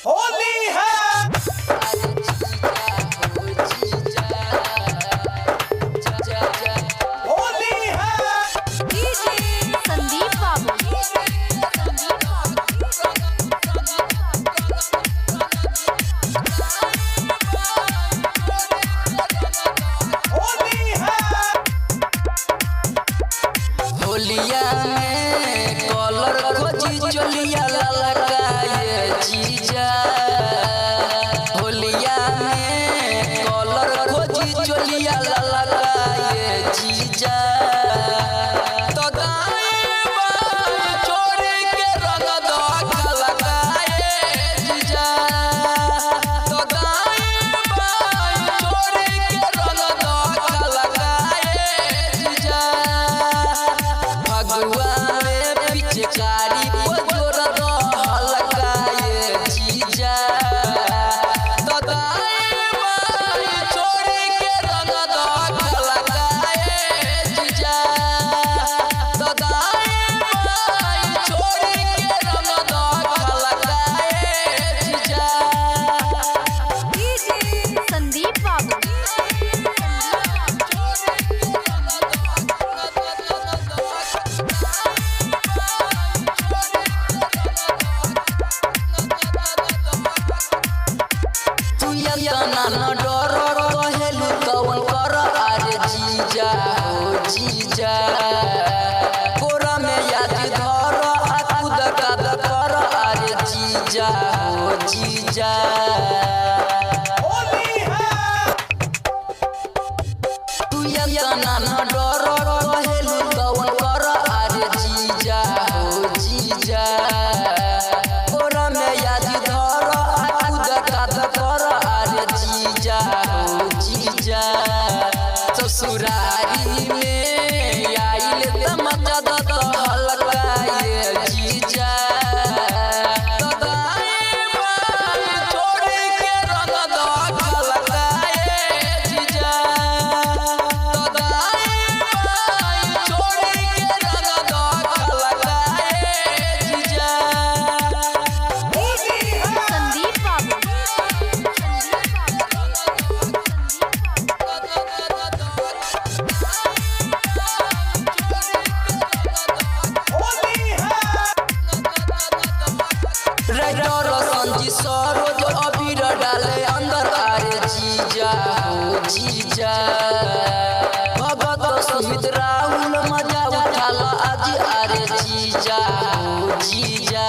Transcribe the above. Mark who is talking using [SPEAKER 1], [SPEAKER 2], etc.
[SPEAKER 1] होली है। होली है।
[SPEAKER 2] संदीप बाबू।
[SPEAKER 1] होली है।
[SPEAKER 3] होलिया में कलर खोजी चलिया ललकाए जीजा। होलिया में कलर खोजी चलिया ललकाए जीजा। तो दाएं बाएं छोड़ के रंग दो खलकाए जीजा। तो दाएं बाएं छोड़ के रंग दो खलकाए जीजा। फगुआ में पिचकारी बजोर दो हलकाए जीजा। तो दाएं बाएं छोड़ के रंग दो खलकाए जीजा। तो दाएं बाएं छोड़ के रंग दो खलकाए जीजा।
[SPEAKER 2] संदीप बाबू।
[SPEAKER 3] तू यतना न डर कहेलु कवन कर आरे जीजा हो जीजा। कोरा में याद धर आ कूद काद कर आरे जीजा हो जीजा।
[SPEAKER 1] होली है।
[SPEAKER 3] तू यतना न डर कहेलु कवन कर आरे जीजा हो जीजा। कोरा में याद धर आ कूद काद कर आरे जीजा हो जीजा। ससुरारी में आइल त मजा दत हलकाए जीजा। तो दाएं बाएं छोड़ के रंग दो खलकाए जीजा। तो दाएं बाएं छोड़ के रंग दो खलकाए जीजा।
[SPEAKER 1] होली है।
[SPEAKER 2] संदीप बाबू।
[SPEAKER 1] होली है।
[SPEAKER 3] राइटर संजी सरोज अबीर डाले अंदर आरे जीजा हो जीजा। भगत सुमित राहुल मजा उठाल आज आरे जीजा हो जीजा।